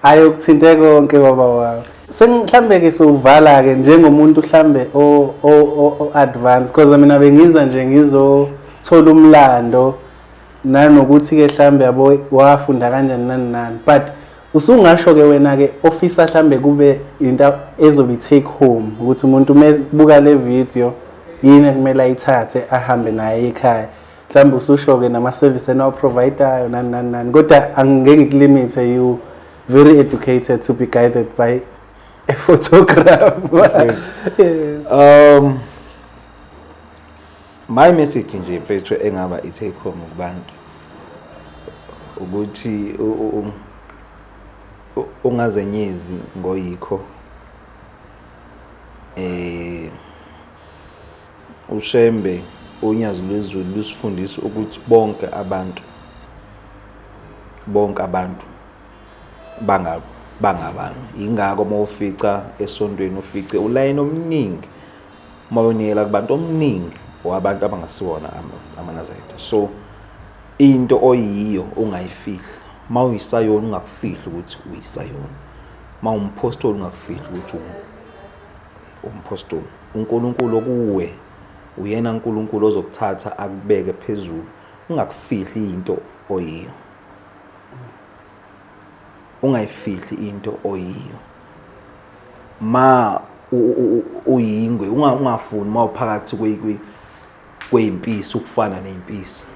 ayokuthinte konke baba wami. Sengihlambe ke sowuvala ke njengomuntu mhlambe o advance, because mina bengiza nje ngizothola umlando nanokuthi ke mhlambe yabo wafunda kanjani nani nani, but usungasho ke wena ke ofisa mhlambe kube into ezobe take home ukuthi umuntu mebuka le video yini ekumele ayithathe ahambe naye ekhaya. Mhlawumbe ususho ke nama-service eniwa-providayo nani nani nani, kodwa angeke ngikulimithe, you very educated to be guided by a photographer. Yeah. My message nje mfethu engaba i-take home kubantu ukuthi ungazenyezi ngoyikho. UShembe uNyazi lwezulu lusifundisa ukuthi bonke abantu bangabantu. Ingakho uma ufica esontweni ufice ulayini omningi, uma uyonikela kubantu omningi wabantu abangasiwona amaNazaretha. So into oyiyo ungayifihli. Uma uyisayoni ungakufihli ukuthi uyisayoni. Mawumpostoli ungakufihli ukuthi umpostoli. UNkulunkulu okuwe uyena uNkulunkulu ozokuthatha akubeke phezulu. Ungakufihli into oyiyo. Ungayifihli into oyiyo. Ma uyingwe ungafuni mawuphakathi kweyimpisi ukufana neyimpisi.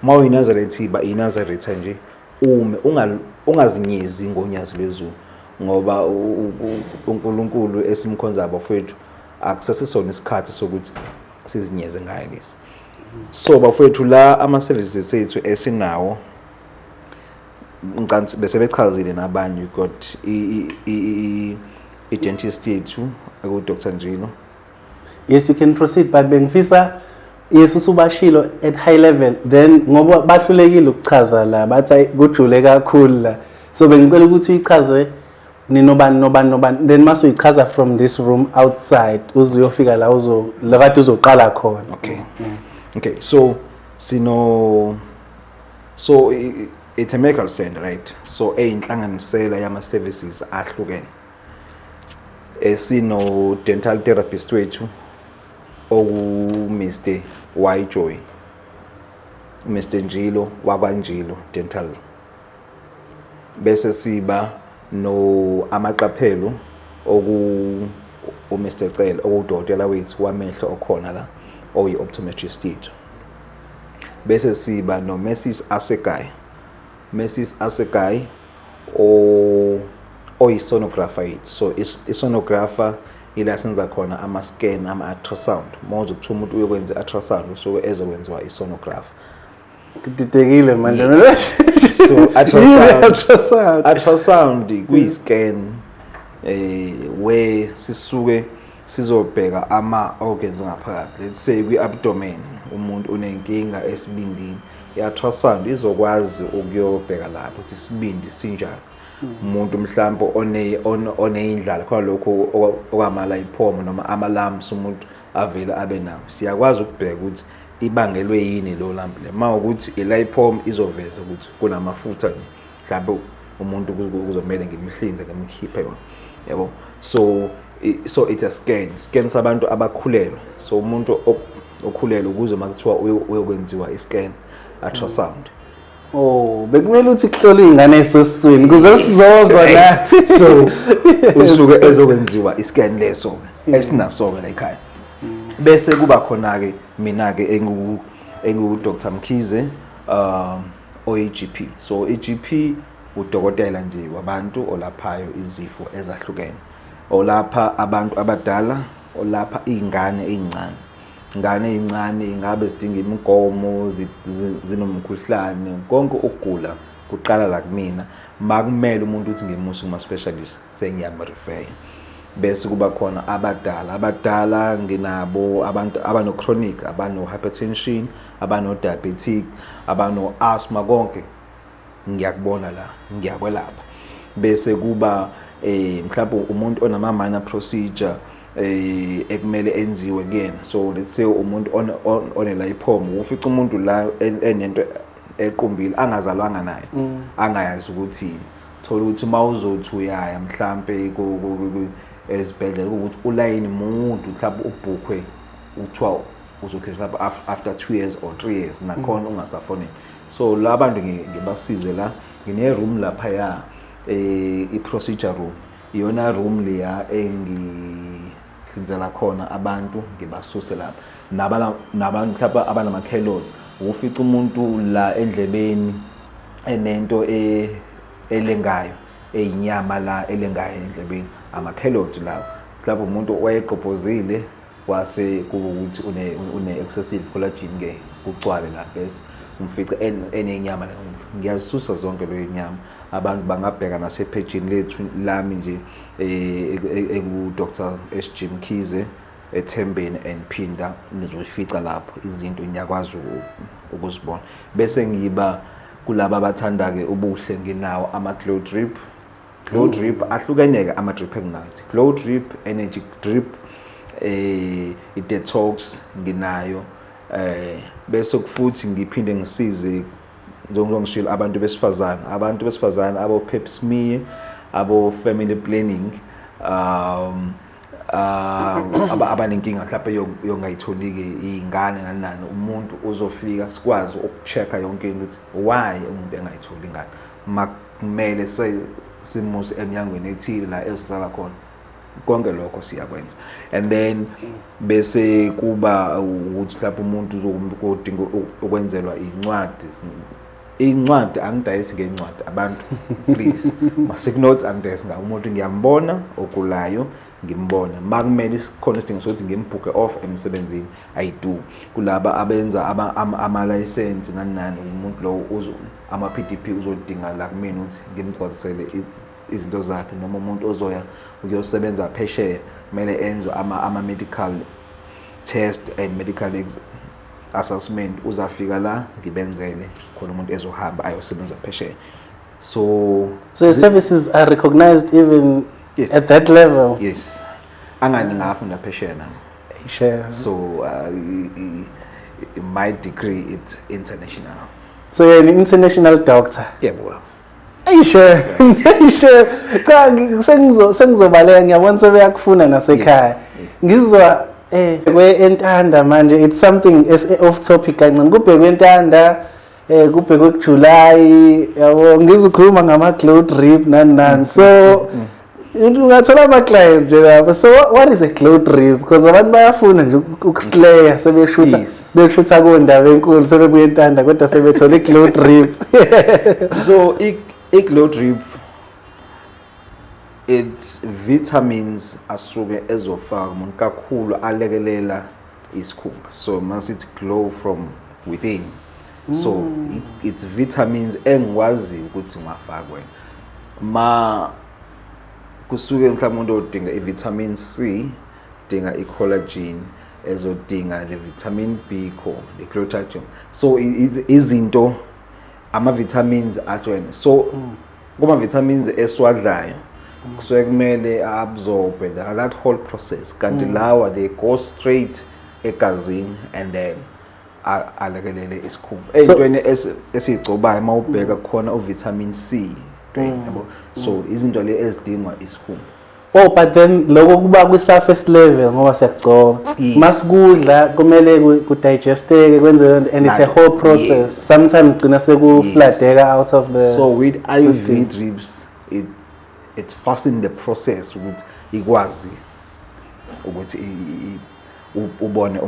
MawuyiNazaretha iba iNazaretha nje, ume ungazinyezi ngonyazi lwezulu, ngoba uNkulunkulu esimkhonza bafowethu akusesisona isikhathi sokuthi sizinyeze ngayo lesi. So bafowethu, la ama services ethu esinawo, ngicansi bese bechazile nabanye, got i-dentist yethu aku Dr Njilo. Yes, you can proceed, but bengifisa, yes, usubashilo at high level, then ngoba bahlulekile ukuchaza la, bathi ayi, kujule kakhulu la, so bengicela ukuthi uyichaze ninobani nobani nobani, then mase uyichaza from this room outside uze uyofika la uzo la kade uzoqala khona. Okay, so sino so it's a medical center, right? So eyinhlanganisela yama services ahlukene. Esino dental therapist wethu oku Mr Y Joy, Mr Njilo wakwaNjilo Dental. Bese siba no amaqaphelo oku uMr Cele, okudokotela wethu wamehlo okhona la, oyi optometrist yethu. Bese siba no Mrs Asegai, Mrs Asegai o oyisonographer yethu. So isonographer ila senza khona ama scan, ama ultrasound. Mawuze kuthiwa umuntu uyokwenza i-ultrasound, usuke ezokwenziwa isonographer. Ngididekile manje. So ultrasound, ultrasound. Ultrasound kuyi-scan where sisuke sizobheka ama organs ngaphakathi. Let's say kwi-abdomen umuntu unenkinga esibindini, i-ultrasound izokwazi ukuyobheka lapho ukuthi isibindi sinjani. Umuntu mhlawumbe oneyindlala khona, lokho okwama-lipoma noma ama-lumps umuntu avele abe nawo, siyakwazi ukubheka ukuthi ibangelwe yini lo lump le. Ma ukuthi i-lipoma, izoveza ukuthi kunamafutha, mhlawumbe umuntu kuzomele ngimhlinze, ngimkhiphe yona, yabo. So it's a scan sabantu abakhulelwe. So umuntu okhulelwe ukuze makuthiwa uyokwenziwa i-scan, ultrasound. Oh, bekumele ukuthi kuhlolwe ingane esesiswini kuze sizozwa nathi. So usuke ezokwenziwa i-scan leso esinaso-ke la ekhaya. Bese kuba khona-ke mina-ke engu Dr Mkhize, oyi-GP. So i-GP udokotela nje wabantu olaphayo izifo ezahlukene, olapha abantu abadala, olapha iy'ngane ey'ncane. Ingane ey'ncane ingabe zidinga imigomo, zinomkhuhlane, konke ukugula kuqala la kumina. Makumele umuntu ukuthi ngimuse kuma-specialist, sengiyam-refer. Bese kuba khona abadala. Abadala nginabo abantu abano-chronic, abano-hypertension, abano-diabetic, abano-asthma, konke ngiyakubona la, ngiyakwelapha. Bese kuba mhlawumbe umuntu onama minor procedure ekumele enziwe kuyena. So let's say umuntu one lipoma, ufica umuntu la enento equmbile angazalwanga nayo, angayazi ukuthi, thola ukuthi mawuzothi uyaya mhlambe ezibhedlela ukuthi ulayini muntu, mhlawumbe ubhukhwe, kuthiwa uzokhishwa lapha after 2 years or 3 years, nakhona ungasafoneli. So la bantu ngibasize la. Ngine room laphaya, i-procedure room, iyona room leya engihlinzela khona abantu, ngibasuse lapha nabantu mhlawumbe abanama-keloids. Ufica umuntu la endlebeni enento elengayo, eyinyama la elengayo endlebeni, ama-keloids lawo. Mhlawumbe umuntu wayegqobhozile, kwase kuba ukuthi une excessive collagen ke, kugcwale la, bese umfice enenyama la. Ngiyazisusa zonke leyo nyama. Abantu bangabheka nasephejini lethu lami nje, eku Dr SG Mkhize eThembeni and Phinda, nizoyifica lapho izinto, ngiyakwazi ukuzibona. Bese ngiba kulaba abathanda ke ubuhle, nginawo ama glow drip. Glow drip ahlukene-ke, ama drip enginawo, glow drip, energy drip, i-detox nginayo. Bese futhi ngiphinde ngisize, njengoba ngishilo, abantu besifazane abo pap smear, abo family planning, abanenkinga mhlawumbe yongayitholiki iy'ngane nani nani. Umuntu uzofika sikwazi uku-check-a yonke into ukuthi why umuntu engayitholi ingane, makumele simuse emnyangweni ethile la ezozala khona. Konke lokho siyakwenza. And then bese kuba ukuthi mhlawumbe umuntu uzodinga ukwenzelwa iy'ncwadi. Iy'ncwadi angidayisi ngey'ncwadi abantu, please, masikunothi angidayisi ngawo. Umuntu ngiyambona ogulayo, ngimbone makumele isikhona isidingo sokuthi ngimbhuke off emsebenzini, I do. Kulaba abenza ama-license nani nani, umuntu lowo ama-PDP uzodinga la kumina ukuthi ngimgcwalisele izinto zakhe, noma umuntu ozoya ukuyosebenza phesheya kumele enze ama-medical test and medical assessment, uzafika la ngibenzele khona umuntu ezohamba ayosebenza phesheya. So So your services are recognized even Yes. at that level? Yes, angani ngafunda phesheya nami. Sure. So my degree, it's international. So you're an international doctor? Yebo. Ayishe, ayishe. Cha, sengizobaleka, ngiyabona sebeyakufuna nasekhaya. Yes. Ngizwa kwe entanda manje, it's something off topic kancane. Kubhekwe entanda, kubhekwe kuJuly, yabo, ngizokhuluma ngama glow drip nani nani. So ungathola ama clients nje lapha. So what is a glow drip? Because abantu bayafuna nje ukuslaya sebeshutha beshutha kondaba enkulu, sebebuye entanda kodwa sebethola i glow drip. So i-glow drip, it's vitamins asuke ezofaka umuntu kakhulu alekelela isikhumba. So masithi glow from within, so it's vitamins engikwaziyo ukuthi ngiwafake wena. Ma kusuke mhlawumbe umuntu odinga i-vitamin C, dinga i-collagen, ezodinga the vitamin B core, the glutathione. So izinto ama-vitamins ahlukene. So kuma-vitamins esiwadlayo kusuke kumele absorbe that whole process, kanti lawa they go straight egazini and then alekelele isikhumba ey'ntweni esiyigcobayo. Uma ubheka khona u-vitamin C, yabo, so izinto le ezidingwa isikhumba. Oh, but then lokho kuba kwi-surface level ngoba siyakugcoba. Masikudla kumele kudigesteke, kwenze, and it's a whole process. Sometimes gcina sekufladeka out of the So with IV system. drips, it fasten the process ukuthi ikwazi ukuthi ubone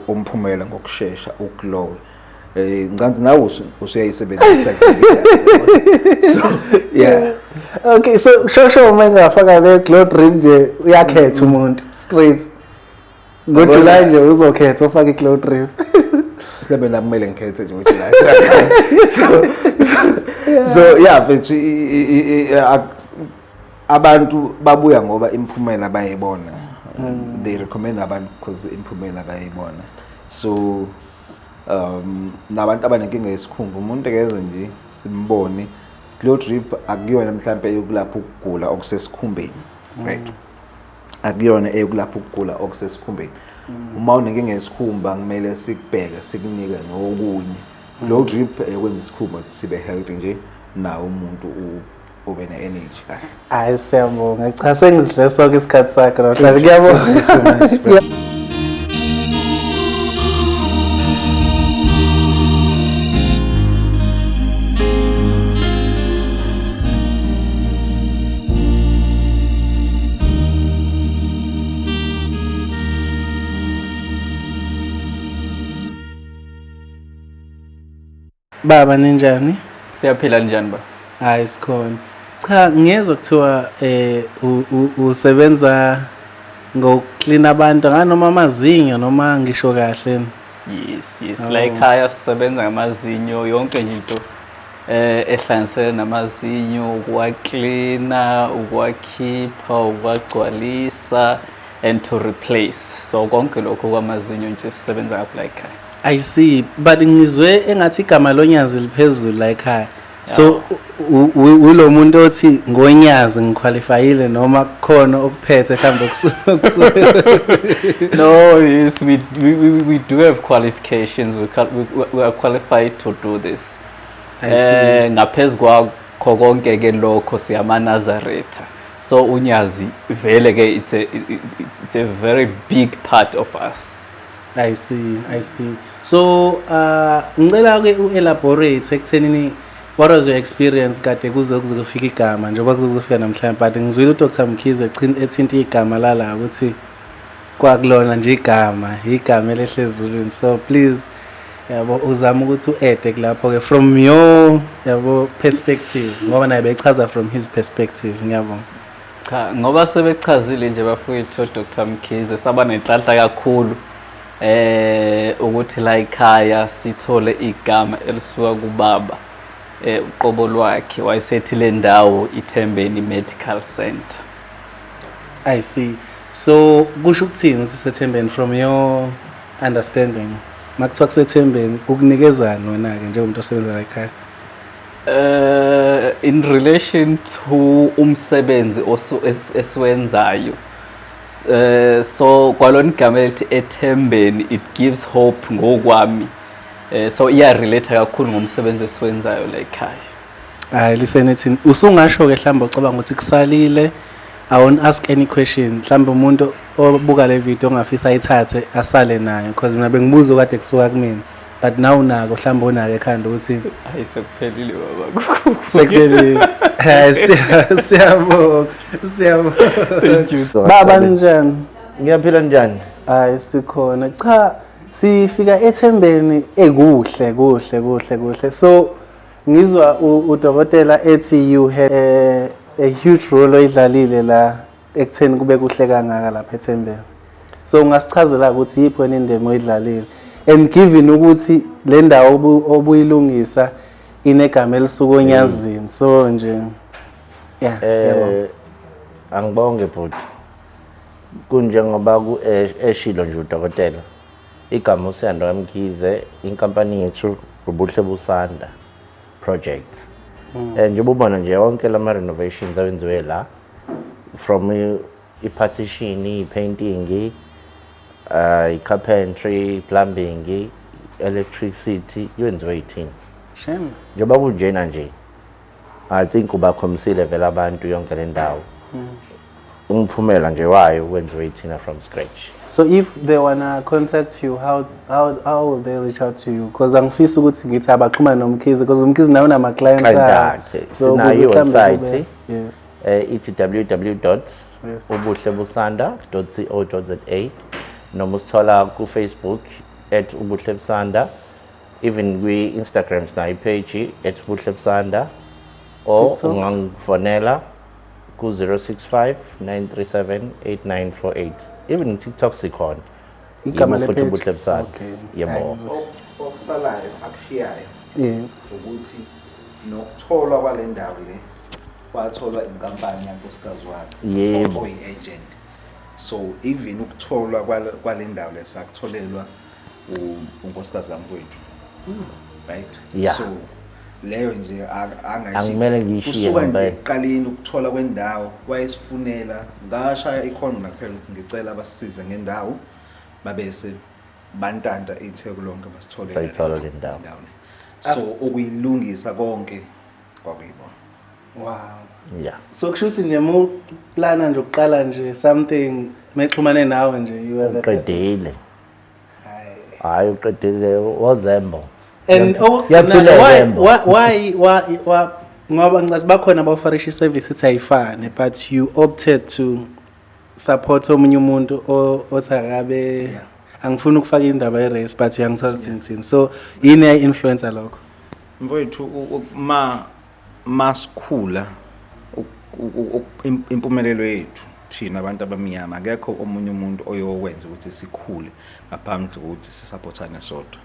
umphumela ngokushesha, uglow. Ngicansi nawe usuyayisebenzisa, so yeah. Okay, so sho uma engafaka le glow drip nje, uyakhetha umuntu straight ngoJuly nje, uzokhetha ufake i-glow drip. Mhlawumbe la kumele ngikhethe nje ngoJuly. So yeah, mfethu, abantu babuya ngoba imiphumela bayayibona. They recommend abantu because imiphumela bayayibona. So nabantu abanenkinga yesikhumba, umuntu ekeze nje simbone. Glow drip akuyona mhlambe eyokulapha ukugula okusesikhumbeni, right? Akuyona eyokulapha ukugula okusesikhumbeni. Uma unenkinga yesikhumba kumele sikubheke, sikunike nokunye. Glow drip eyokwenza isikhumba sibe healthy nje, nawo umuntu ube ne-energy kahle. Hayi, siyabonga. Cha, sengizidle sonke isikhathi sakho namhlanje. Ngiyabonga. Baba, ninjani? Siyaphila, njani ba? Hayi, sikhona. Cha, ngiyezwa kuthiwa usebenza ngokuklina abantu nganoma amazinyo, noma ngisho kahle? Yes. La ekhaya sisebenza ngamazinyo, yonke nje into ehlanganisene namazinyo, ukuwaklina, ukuwakhipha, ukuwagcwalisa and to replace. So konke lokho kwamazinyo nje sisebenza ngakho la ekhaya. I see, but ngizwe engathi igama lonyazi liphezulu la ekhaya. So ulo muntu othi ngonyazi ngiqualifyile, noma kukhona okuphethe mhlawumbe No, yes, we do have qualifications. We are qualified to do this. I see. Ngaphezu kwakho Nakho konke ke lokho siyamaNazaretha. So uNyazi vele ke it's a very big part of us. I see, I see. So ngicela ke u-elaborate ekuthenini what was your experience kade kuze kuze kufika igama, njengoba kuze kuzofika namhlanje, but ngizwile uDr Mkhize ethinta igama lala ukuthi kwakulona nje igama elehle ezulwini. So please, yabo, uzama ukuthi u-add kulapho ke from your, yabo, perspective, ngoba naye bechaza from his perspective. Ngiyabonga. Cha, ngoba sebechazile nje bafowethu Dr Mkhize, saba nenhlanhla kakhulu ukuthi la ekhaya sithole igama elisuka kubaba, uqobo lwakhe wayesethi le ndawo iThembeni Medical Center. I see. So kusho ukuthini sisethembeni from your understanding? Makuthiwa kusethembeni kukunikezani wena ke njengomuntu osebenza la ekhaya? In relation to umsebenzi esiwenzayo, so kwalona igama elithi ethembeni, it gives hope ngokwami. So iya relate kakhulu ngomsebenzi esiwenzayo la ekhaya. Hayi, listen, ethini usungasho ke mhlawumbe ucabanga ukuthi kusalile. I won't ask any question. Mhlawumbe umuntu obuka le video ongafisa ayithathe asale nayo, because mina bengibuza kade kusuka kumina, but now unako mhlawumbe unako ekhanda ukuthi Hayi, sekuphelile baba. Sekuphelile. Hayi, siyabonga, siyabonga. Thank you. Baba, njani? Ngiyaphila, njani? Hayi, sikhona. Cha, sifika ethembeni ekuhle kuhle kuhle kuhle. So ngizwa udokotela ethi you had a huge role oyidlalile la ekutheni kube kuhle kangaka lapha ethembeni. So ungasichazela ukuthi yiphi wena indima oyidlalile, and given ukuthi le ndawo obuyilungisa inegama elisuka oNyazini, so nje, yeah, ngiyabonga. Angibonge bhuti. Kunjengoba ku eshilo nje udokotela. Igama uSiyanda Mkhize, inkampani yethu Ubuhle Busanda Project. Njengoba ubona nje yonke lama renovations awenziwe la, from i-partition, i-painting, i-carpentry, plumbing, electricity, yenziwe yithina. Shame. Njengoba kunjena nje, I think ubakhombisile vele abantu yonke le ndawo. Umphumela nje wayo wenziwe yithina from scratch. So if they wanna contact you, how will they reach out to you? Because angifisi ukuthi ngithi abaxhumane noMkhize, because uMkhize nawe unama clients Client akhe. akhe. So Sinayo ukuze mhlambe i-website. Yes. Ithi www ubuhlebusanda.co.za, noma usithola ku-Facebook @ubuhlebusanda, even kwi-Instagram sinayo i-page @ubuhlebusanda, or TikTok? Ungangifonela ku-065 937 8948. Even TikTok sikhona. Igama Yebo, futhi le-page? Ubuhle Busanda. Okay. Yebo. Okusalayo akushiyayo ukuthi nokutholwa kwale ndawo le kwatholwa inkampani yankosikazi wakhe oyi-agent. So even ukutholwa kwale ndawo le sakutholelwa unkosikazi kamfowethu, right? Yeah. So leyo nje angayishiyi. Angimele ngiyishiye Kusuka nje ngempela. ekuqaleni ukuthola kwendawo wayesifunela, ngashaya ikhona kuphela ukuthi ngicela basisize ngendawo, babese bantanta iTheku lonke basitholele Sayithola le ndawo. le. So ukuyilungisa konke kwakuyibona. Wow. Yeah. So kusho ukuthi nje mu plana nje ukuqala nje something mexhumane nawe nje, you are the person. Uqedile. Hayi. Hayi, uqedile wozembo. And okugcina, Yaphileka why embo. why ngoba ngicathi bakhona aba-offerisha i-service ithi ayifane, but you opted to support omunye umuntu othi akabe, angifuni ukufaka indaba ye-race, but uyangithola ukuthi ngithini. So yini eyayi-influencer lokho? Mfowethu, ma masikhula impumelelo yethu thina abantu abamnyama, akekho omunye umuntu oyokwenza ukuthi sikhule ngaphambi kokuthi sisupportane sodwa.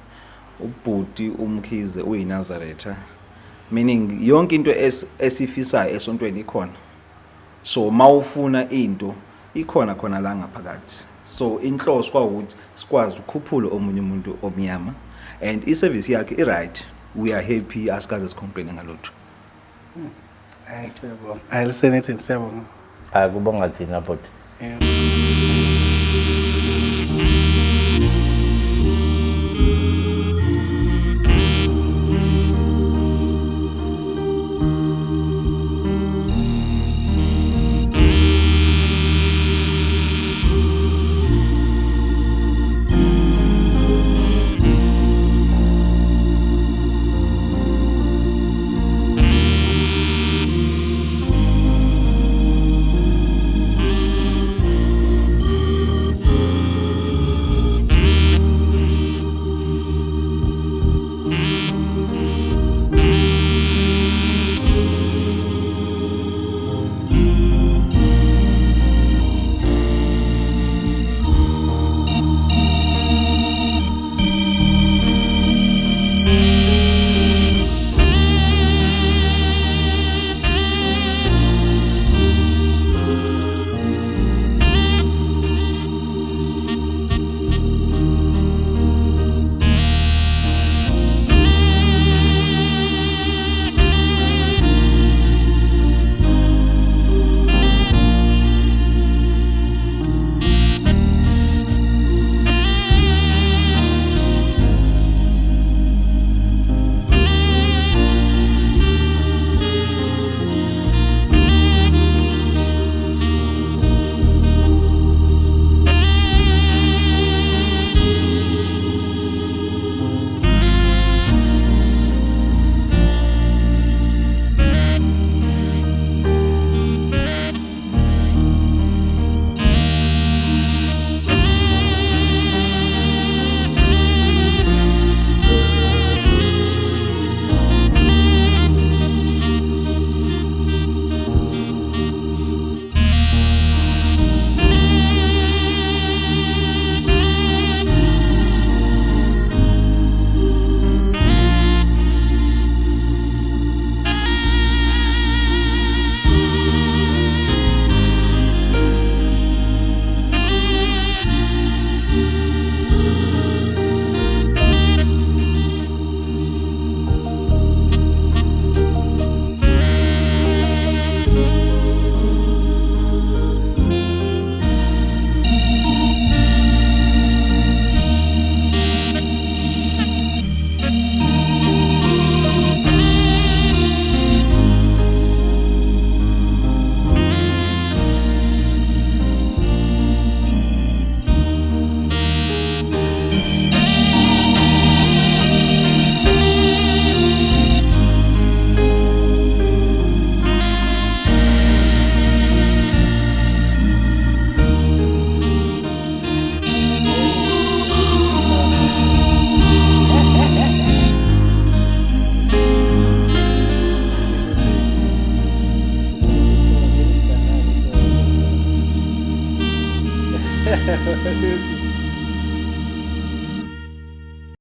Ubhuti uMkhize uyiNazaretha, meaning yonke into esifisayo esontweni ikhona. So mawufuna into ikhona khona la ngaphakathi. So inhloso kwawukuthi sikwazi ukukhuphula omunye umuntu omnyama, and i-service yakhe i-right, we are happy, asikaze sicomplain ngalutho. Hayi, siyabonga. Hayi, lisenethini, siyabonga. Hayi, kubonga thina bhuti. Yeah. Lethi.